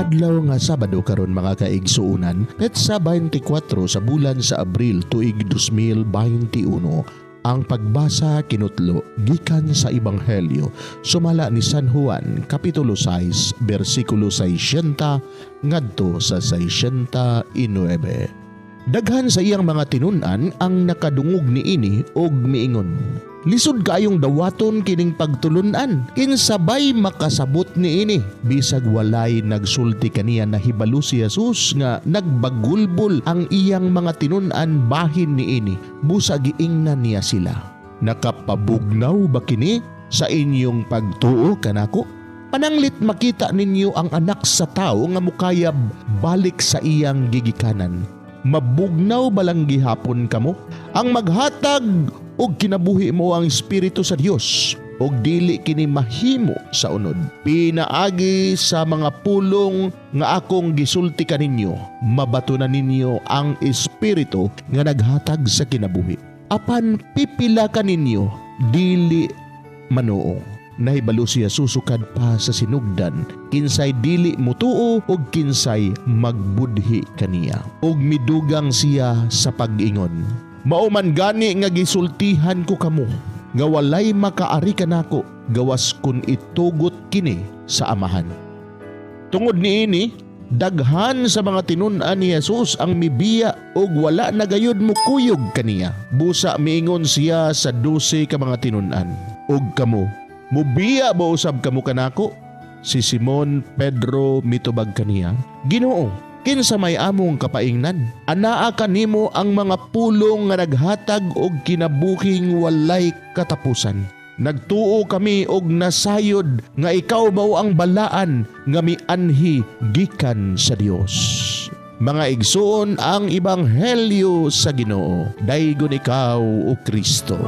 Adlaw nga Sabado karon, mga kaigsuonan, petsa 24 sa bulan sa Abril, tuig 2021. Ang pagbasa kinutlo gikan sa Ebanghelyo sumala ni San Juan, kapitulo 6, bersikulo 60 ngadto sa 69. Daghan sa iyang mga tinun-an ang nakadungog niini og miingon, "Lisod kaayong dawaton kining pagtulunan. Kinsa bay makasabot niini?" Bisag walay nagsulti kaniya, nahibalo si Jesus nga nagbagulbol ang iyang mga tinun-an bahin niini. Busa giingnan niya sila, "Nakapabugnaw ba kini sa inyong pagtuo kanako? Pananglit makita ninyo ang Anak sa Tao nga mukayab balik sa iyang gigikanan, mabugnaw balang gihapon kamo? Ang maghatag og kinabuhi mao ang Espiritu sa Dios og dili kini mahimo sa unod. Pinaagi sa mga pulong nga akong gisulti kaninyo, mabato na ninyo ang Espiritu nga naghatag sa kinabuhi. Apan pipila kaninyo dili manuo." Nahibalo si Jesus sukad pa sa sinugdan kinsay dili mutuo ug kinsay magbudhi kaniya. Ug midugang siya sa pag-ingon, "Mao man gani nga gisultihan ko kamo nga walay makaari kanako gawas kun itugot kini sa Amahan." Tungod niini, daghan sa mga tinun-an ni Jesus ang mibiya ug wala na gayud mokuyog kaniya. Busa miingon siya sa 12 ka mga tinun-an, "Ug kamo, mubiya ba usab kamo kanako?" Si Simon Pedro mitubag kaniya, "Ginoo, kinsa may among kapaingnan? Anaa kanimo ang mga pulong nga naghatag og kinabuhing walay katapusan. Nagtuo kami og nasayod nga ikaw mao ang Balaan nga mianhi gikan sa Dios." Mga igsoon, ang Ebanghelyo sa Ginoo. Daygon ikaw, o Kristo.